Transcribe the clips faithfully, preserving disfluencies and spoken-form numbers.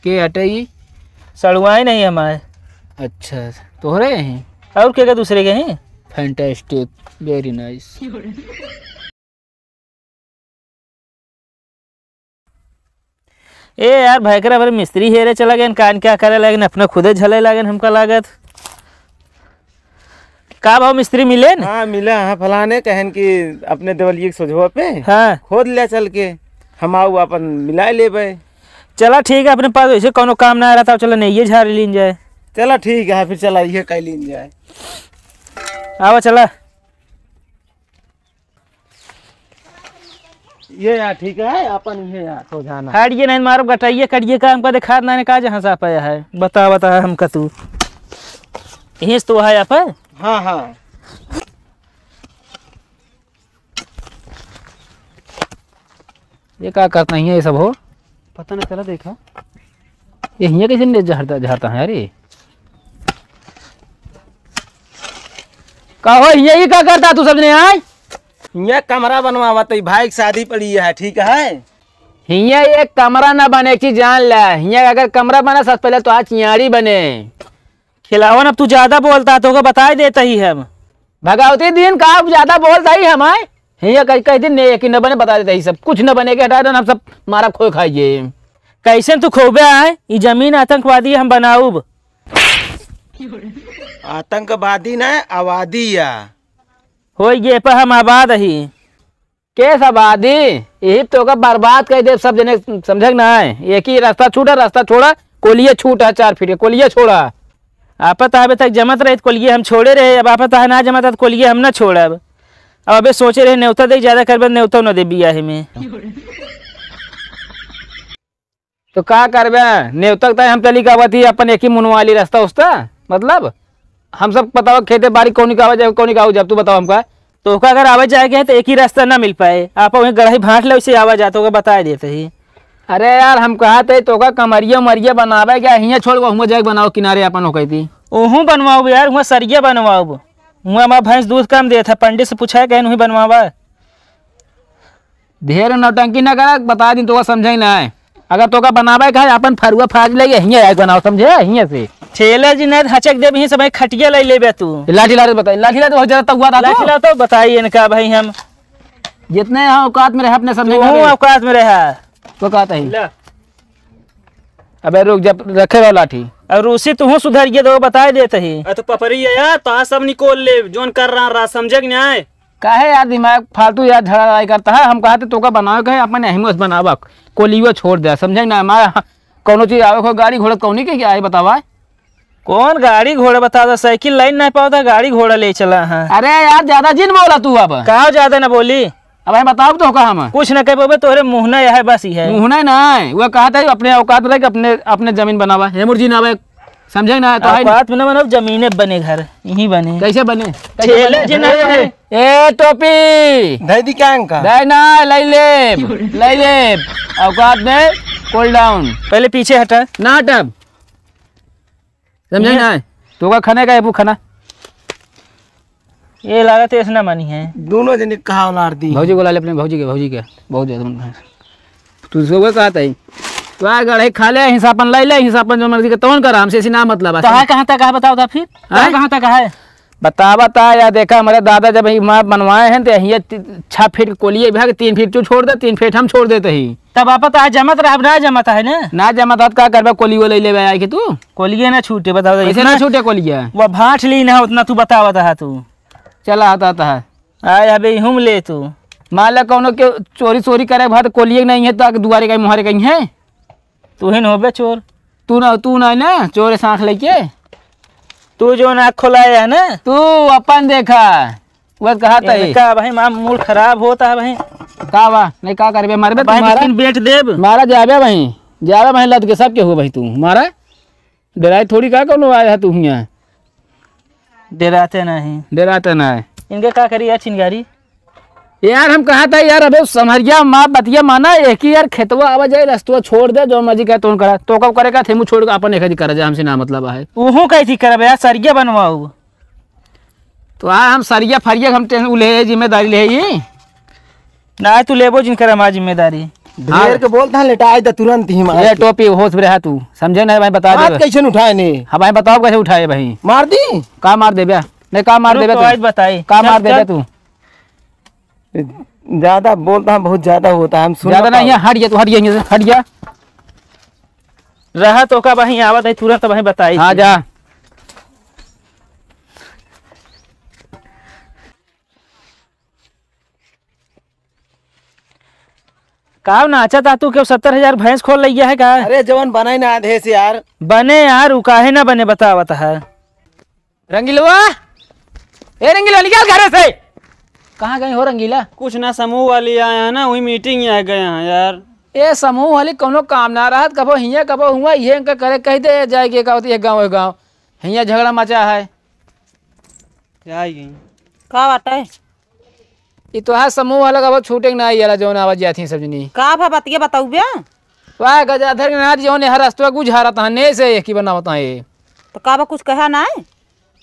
के हटे ई? सड़ुआइन ही हमार। अच्छा, तोहरे ही? और के, के दूसरे के ही? Fantastic, very nice। ए यार, भयकरा भर मिस्त्री हेरे चला गए, कान क्या करे लगे, अपना खुदे झले लगे, हमका लागत। का भाव मिस्त्री मिले न? हाँ, मिला, हाँ, फलाने कहन कि अपने देवलिए के सोझवा पे हाँ। खोद ले चल के, हम आऊ अपन मिला लेबे। चला ठीक है, अपने पास वैसे कौनो काम ना रहता, चला नहीं ये झाड़ लीन जाए। चला ठीक है, फिर चला ये कह लीन जाए। आवा चला। ये यार ठीक है, अपन ये यार तो जाना। हट ये नहीं मारो गटाइए करिए का हमका दिखात ना का जहाँ से आप आया है। बता बता हमका तू। यहीं से तो है आप? हाँ, हाँ। ये का करता है ये सब हो? पता नहीं चला देखा। ये हियाँ कैसे ने झाड़ता, झाड़ता है? अरे का हो, हियाँ ये का करता तू सब ने आए? हियाँ कमरा बनवावत है, भाई की शादी पड़ी है, ठीक है? हियाँ एक कमरा ना बने, एक चीज जान ला, हियाँ अगर कमरा बना, सबसे पहले तो आज चियाड़ी बने। खिलावन, अब तू ज्यादा बोलता है, तोहका बताई देता ही हम। भगवती दिन का अब ज्यादा बोलता ही हम, आए? हियाँ कह, कह दिन ने, एक ही न बने, बता देता ही सब, कुछ न बने के हटा देना, हम सब मारा खोए खाइए। कैसे तू खोबे आए? ई जमीन आतंकवादी हम बनाउब। आतंकवादी ना, आबादी या। होई गे पर हम आबाद ही। के सब आबादी? यही तो का बर्बाद कर दे सब जने, समझे कि ना है? एक ही रास्ता छूटा, रास्ता छोड़ा, कोलिए छूटा है चार फीट के, कोलिए छोड़ा। आपत आवे तक जमत रहित कोलिए हम छोड़े रहे, अब आपत आवे ना जमत है तो कोलिए हम ना छोड़ब। अब अबे सोचे रहे नेवता दे, ज्यादा करबे नेवता न दे बियाहे में। तो का करबे? नेवतक तय हम चली का बती अपन एक ही मुनवाली रास्ता उस्ता, मतलब हम सब बताओ खेते बाड़ी कौनी का आवे जाए, कौनी का आवे, जब तू बताओ हमका। तो ओका अगर आवे जाए के है तो एक ही रास्ता ना मिल पाए, आप वहीं गढ़ई भांट ले उसे आवा जाए तो ओका बताए देते ही। अरे यार हम कहा थे तो का कमरिया उमरिया बनावे क्या, हियाँ छोड़ के हुआं जाके बनाओ किनारे अपन हो कहती। ओहू बनवाओ यार, हुआं सरिया बनवाओ, हुआं हमार भैंस दूध कम देत है, पंडित से पूछा है कहीं वहीं बनवावा। ढेर नौटंकी ना करा, बता दिन तोका समझाई ना है। अगर तोका बनावे का है, अपन फरुआ फाज लेके हियाँ आके बनाओ, समझे? हियाँ से। ठेला जी नहीं हचक देब, हियाँ से भाई खटिया ले लेबे तू। लाठी लाठी बता, लाठी लाठी बहुत ज्यादा तगुआ था लाठी तू। ला तो बताई इनका भाई हम। जितने यहाँ औकात में रहे अपने समझे तू ना हूँ रे। औकात में रहा। तो कहता ही। ला। अबे रुक, जब रखे रहो लाठी। और रूसी तू हूँ सुधर गया तो बताए देते ही। अरे तो पपरी है यार, तो आज सब निकोल ले, जोन कर रहा, रहा, समझे कि नहीं? काहे यार दिमाग फालतू यार झगड़ा लड़ाई करता है? हम कहा थे तोका बनावे के है, अपन अहिमोस बनावा, कोलियो छोड़ दे, समझे ना? हमारा कौनो चीज आवे को गाड़ी घोड़ा कौनी के क्या है बतावा? कौन गाड़ी घोड़ा बता दे, साइकिल लाइन नहीं पावता, गाड़ी घोड़ा ले चला है। अरे यार ज्यादा जिन बोला तू अब। कहा ज्यादा ना बोली? अब हम बताओ तो का हम? कुछ ना कह पावे, तोहरे मुँह ना यह है, बस ही है। मुँह ना ना, वो कहा था अपने औकात में रह के अपने, अपने जमीन बनावा, हेमुर जी ना आवे, समझे ना? तो है औकात में ना बनो, जमीने बने, घर यहीं बने। कैसे बने? कैसे ठेले बने? जे ना बने। ए टोपी। दे दी क्या अंका? दे ना, लाई ले, लाई ले। औकात में cool down। पहले पीछे हटा। ना हटब। समझे ये ना? तो का खाने का है वो खाना? ये लागत है, ऐसे ना मानी है। दोनों जने कहा औलार दी। भौजी को ला ले अपने भौजी के, भौजी के। बहुत ज्यादा मन है। तू सो वो कहता है। तो आ गढ़े खा ले, हिसाबन लाई ले, हिसाबन जो मर्जी के तौन कर, हमसे ऐसी ना मतलब है। कहाँ, कहाँ तक है बताओ तो फिर? कहाँ, हैं? कहाँ तक है? बता, बता यार, देखा हमारे दादा जब ही माँ बनवाए हैं तो यही ति-, छह फीट कोलिए भाग, तीन फीट तू छोड़ दे, तीन फीट हम छोड़ देते ही। तब आप तो आज जमत रहा, अब ना जमत है ना? ना जमत है तो का करबे, कोलियो ले लेबे आए के तू? कोलिए ना छूटे, बताओ तो कैसे इतना ना छूटे कोलिया? वो भांट ली ना, उतना तू बतावत है तू। चला आता, आता है। आए अबे हम ले तू। मान ले कौनो के चोरी, चोरी करे भात कोलिए नहीं है तो आके दुआरे कहीं मुहारे कहीं है? तू ही न होबे चोर। तू ना, तू ना, ना चोर सांख लेके। तू जो ना खोलाया है ना। तू अपन देखा। वो कहा था ये ही। का भाई माँ मूड खराब होता है भाई। का बा? नहीं का करबे, मरबे भाई तुम्हारा। लेकिन बेच देब। मारा जाबे भाई। जाबे भाई लद के सब के हो भाई तू। मारा। डराए थोड़ी का कौनो आया है तू हियाँ। डराते नहीं। डराते नहीं। इनके का करी यार चिंगारी? यार हम कहा था यार, अबे समहरिया माँ बतिया माना, एक ही यार खेतवा आवा जाए, रस्तवा छोड़ दे, जो मर्जी कहे तोन करा। तो कब करेगा थे मुँह छोड़ के अपन एक ही करा जाए, हमसे ना मतलब है। उहू कैसी करब यार, सरिया बनवाओ। तो आ हम सरिया फरिया हम टेन-, उ ले जिम्मेदारी ले ही। ना तू लेबो जिन कर हमार जिम्मेदारी। ढेर हाँ। के बोलता है, लेटाए दे तुरंत ही मार ये के। टोपी होश में रहा तू, समझे ना भाई, बता हाथ दे। कैसे उठाए ने? हाँ भाई, बताओ कैसे उठाए भाई? मार दी? का मार देबे? नहीं, का मार रुक देबे तो तू? आज बताई। का चल, मार देबे चल। तू? ज्यादा बोलता है, बहुत ज्यादा होता है, हम सुन ज्यादा ना नहीं है, पाओ। हट जा तू, हट जा, यहाँ से, हट जा। रहा तो का भाई, आवत है तुरंत भाई, बताई। हाँ, जा। का नाचत आ तू, केहू सत्तर हजार भैंस खोल लइया है का? अरे जवन बने ना आधे से यार। बने यार, उ काहे ना बने बतावत है। रंगीलवा, ए रंगीलवा, निकल घरे से। कहाँ गई हो रंगीला? कुछ ना, समूह वाली आए हैं ना, वही मीटिंग में गए हैं यार। ए समूह वाली कौनो काम ना रहत, कबो हियाँ कबो हुआँ, इहे इनका करे कह दे जाए के का होती है गाँव है गाँव, हियाँ झगड़ा मचा है। क्या आई गई? का बाटे? ई तोहार समूह वाला का बहुत छूटे के ना आइला, जौन आवत जात ही सब जनी। का भा बतिया बताउबे? वाह गजाधर के नाथ जौन हर रस्तवा गुझारत हने से एक ही बनावत है। तो का बा कुछ कहा ना है?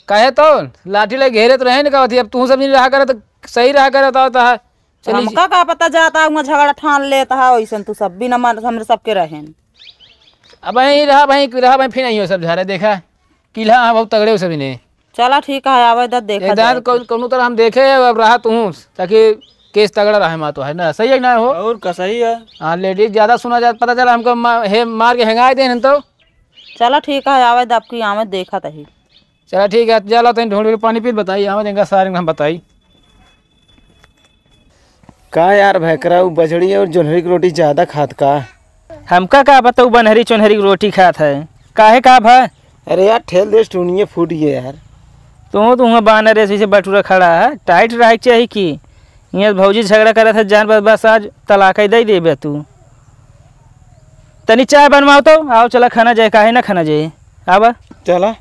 कहे तो लाठी ले घेरे तो रहे न कहत ही, अब तू सब जनी रहा करे तो सही रहा करे तो, तो है। चली हमका का पता जाता हुआ झगड़ा ठान लेता है, वैसन तू सब बिना मन हमरे सबके रहेन। अब यहीं रहा भाई, रहा भाई, फिर यहीं हो सब झारे देखा। किला हाँ, बहुत तगड़े हो सभी ने। चला ठीक है, आवे दा देखा एक दांत जाए। कौन, कौनो तरह हम देखे, अब रहा तू, ताकि केस तगड़ा रहे मा तो, है ना? सही है कि ना हो? और का सही है। हाँ, लेडीज ज्यादा सुना जात, पता चला हमको मा-, हे मार के हेंगाए देन तो। चला ठीक है, आवे दा आपकी आवे देखा तही। चला ठीक है, चला तनी ढूंढ के पानी पी बताई, आवे देंगा सारे हम बताई। का यार भैकरा, उ बजड़ी और जोन्हरी की रोटी ज्यादा खात का? हमका का पता उ बनहरी चोन्हरी की रोटी खात है, काहे का भा? अरे यार, ठेल दे, टुनिये फूट गए यार। तू तो हुआ बानर ऐसे, ऐसे बटुरा खड़ा है, टाइट रहे के चाही कि यहाँ भौजी झगड़ा करत है, जान बस, बस आज तलाक ही दे देबे तू। तनी चाय बनवाओ तो, आओ चला खाना जाए, काहे ना खाना जाए, आवा। चला।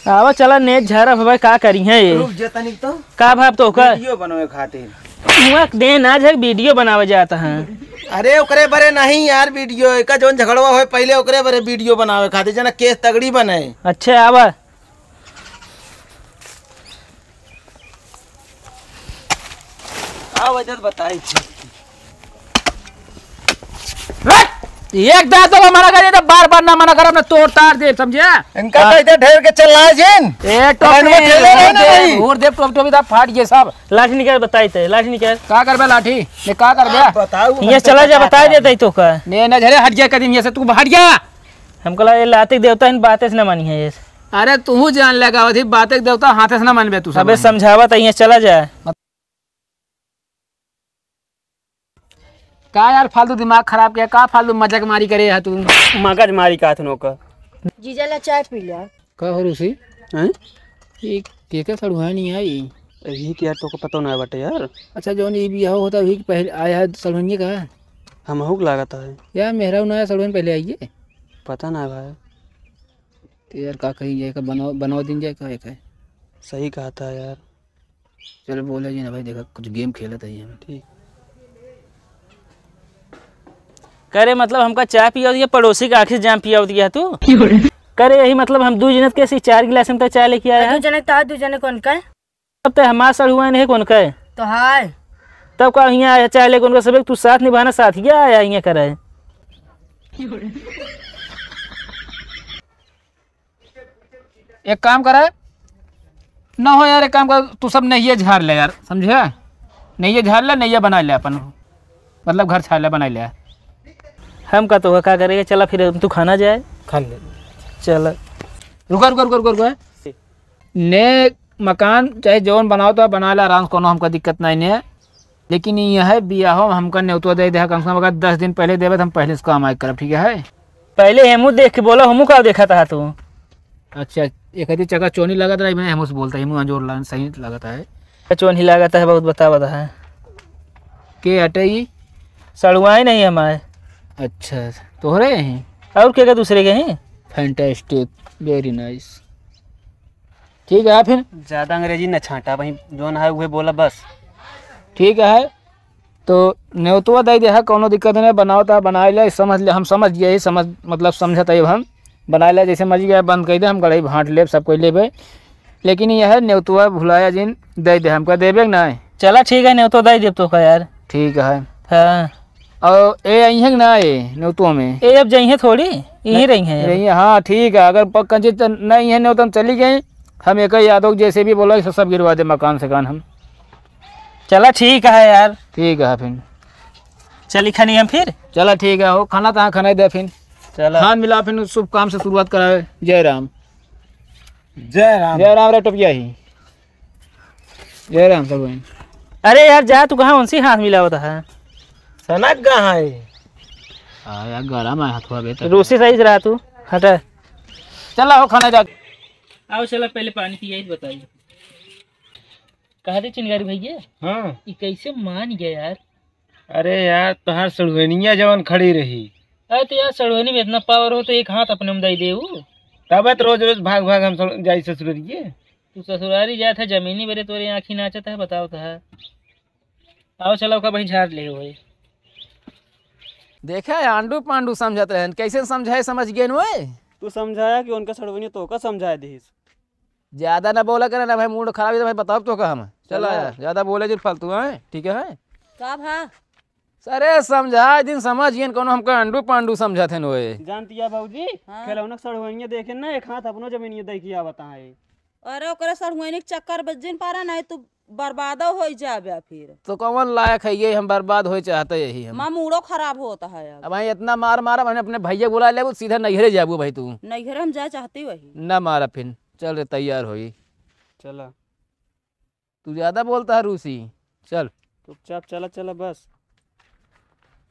आवा चला, नेट झारा भवा का करी है ये? रुक जा तनिक तो। का भाव तो का? वीडियो बनावे खातिर। हुआ दे ना जे वीडियो बनावे जाता है। अरे ओकरे बरे नहीं यार वीडियो, एका जौन झगड़वा होए पहले ओकरे बरे वीडियो बनावे खातिर, जना केस तगड़ी बने। अच्छा आवा। आवा इधर बताई। हट! एक दांत तो मना करे तो बार बार ना मना करब ना तोड़ तार देब, समझे? इनका हाँ। कहते ढेर के चला जिन। ए, टोपी, लाइन में ठेले रहे ना भाई। उड़ देब, टोपी, टोपी दा फाट गए सब। लाठी निकाल, बताई ते, लाठी निकाल। का करबे लाठी? ने का करबे? आप बताओ, ये हमको चला जा, बता बताई दे। देते तो का। ने, ने, झरे हट गया कदम ये से, तू हट गया। हमको लगा ये लातिक देवता इन बातें से ना मानी है ये। अरे तू जान लगा, वही बातें देवता हाथे से ना मानबे तू सब अबे मानी। समझावा तो ये चला जा। का यार फालतू दिमाग खराब किया, का फालतू मजाक मारी करे है तू? मगज मारी का थनो का। जीजा ला चाय पी लिया। का हो रूसी? हैं? ये के के सड़ुआ नहीं आई? यही के यार तोको पता ना बाटे यार। अच्छा जौन ये बियाह होता वही के पहले आया है सड़ुआ का? हमहू के लागत है। यार मेहरा ना आया सड़ुआ पहले आई है। पता ना भाई। तो यार का कही जाए, का बनाओ, बनाओ दिन जाए का है? सही कहा था यार। चल बोले जी ना भाई, देखा कुछ गेम खेलत है हम। ठीक। करे मतलब हमका चाय पियावत गया, पड़ोसी के आँखी से जाम पियावत गया तू। क्यों रे? करे यही मतलब हम दू जनत के सी चार गिलास में तो चाय लेके आया दू है। जने तो दू जने कौन का है? अब तो हमार सड़ुआ नहीं कौन का है? तो हाय। तब का हियाँ आया चाय लेके उनका सब तू साथ निभाना साथ ही आया हियाँ करे। एक काम करे, ना हो यार, एक काम कर, तू सब नहिये झाड़ ले यार, समझे? नहिये झाड़ ले, नहिये बना ले अपन, मतलब घर छाड़ ले, बना ले। हम का तो का करेगा, चला फिर तू खाना जाए। खा ले। चला। रुका, रुका, रुका, रुका, रुका। ने मकान चाहे जौन बनाओ तो बना ले आराम से, कोनो हमका दिक्कत नहीं ने। लेकिन यह बियाहो में हमका नेवतवा दे दे, कम से कम अगर दस दिन पहले देबे तो हम पहले से काम आए करब, ठीक है? पहले हेमू देख के बोला, हमू का देखा था तू? अच्छा, एक आदि चका चोनी लागत रहा, मैं हेमू से बोलता, हेमू अंजोर लान सही लागत है। चोनी लागत है, बहुत बतावत है। के हटे ई? सड़ुआई नहीं हमारे। अच्छा, तोहरे हैं? और के, के दूसरे के हैं? Fantastic, very nice। ठीक है, फिर? ज्यादा अंग्रेजी न छांटा, वही जौन है उहे बोला बस। ठीक है, तो नेवतवा दे दे है, कौनो दिक्कत नहीं, बनाओ तो बनाए ले, समझ ले, हम समझ गए, समझ, मतलब समझत है, अब हम बनाए ले, जैसे मर्जी गए बंद कर दे, हम गढ़ई भांट लेब, सब कोई लेबे, लेकिन यह है नेवतवा भुलाया जिन दे दे, हमका देबे कि नहीं? चला ठीक है, नेवतवा दे देब तो का यार। ठीक है, हाँ। और ए आई हैं कि ना, ए नेवतुआ में? ए अब जइहें थोड़ी, यहीं रही हैं अब। रही हैं, हाँ, ठीक है। अगर प-, कंची त-, नहीं है नेवता में चली गई, हम एक यादव जैसे भी बोला, सब गिरवा दे मकान से कान हम। चला ठीक है यार। ठीक है फिर। चली खनी हम फिर? चला ठीक है, हो खाना तहाँ खाना दे फिर। चला। हाथ मिला फिर, शुभ काम से शुरुआत करावे। जय राम। जय राम। जय राम रे टोपिया ही। जय राम सब बहन। अरे यार जा, तू कहाँ उनसे हाथ मिलावत है? सनक कहाँ है? हाँ यार, गरम है हथवा बे तो। रूसी सही से रहा तू, हटा। चला हो खाना जा। आओ चला, पहले पानी पिया ही बताइए। कहा थे चिनगारी भैया? हाँ। ई कैसे मान गया यार? अरे यार, तोहार सड़ुहनिया जवन खड़ी रही। अरे तो यार, सड़ुहनी में इतना पावर हो तो एक हाथ अपने में दे दे ऊ। तब तो रोज रोज भाग भाग हम सड़-, जाई ससुररिये। तू ससुरारी जात है, जमीनी बरे तोरे आँखी नाचत है, बताओ तो है। आओ चलो, ओका वहीं झाड़ ले होए। देखे, आंडू पांडू समझत रहन, कैसे समझाए, समझ गए नोए। तू समझाया कि उनका सड़ुहनिया तो का समझाए दिस। ज्यादा ना बोला करे ना भाई, मूड खराब है तो भाई बताओ तो का हम। चला चला। यार, ज्यादा बोले जिन फालतू, हैं? ठीक है? का भा? सरे समझाए दिन समझ गए, कोनो हमका अंडू पांडू समझत है नोए। जानती है भौजी, हाँ। खिलौना सड़ुआइया देखे ना, एक हाथ अपनो जमीनिया देखिया बताए। अरे ओकरे सड़ुआइने के चक्कर बज जिन पारा, नहीं तू बर्बादो हो जाबे फिर। तो कौन लायक है ये, हम बर्बाद होए चाहते यही हम। माँ मूडो खराब होता है अब। अब भाई इतना मार मारा, मैंने अपने भैया बुला लेबू, सीधा नैहरे जाबू भाई तू। नैहरे हम जाए चाहते वही। ना मारा फिर, चल रे तैयार होई। चला। तू ज्यादा बोलता है रूसी, चल। चुपचाप चला, चला बस।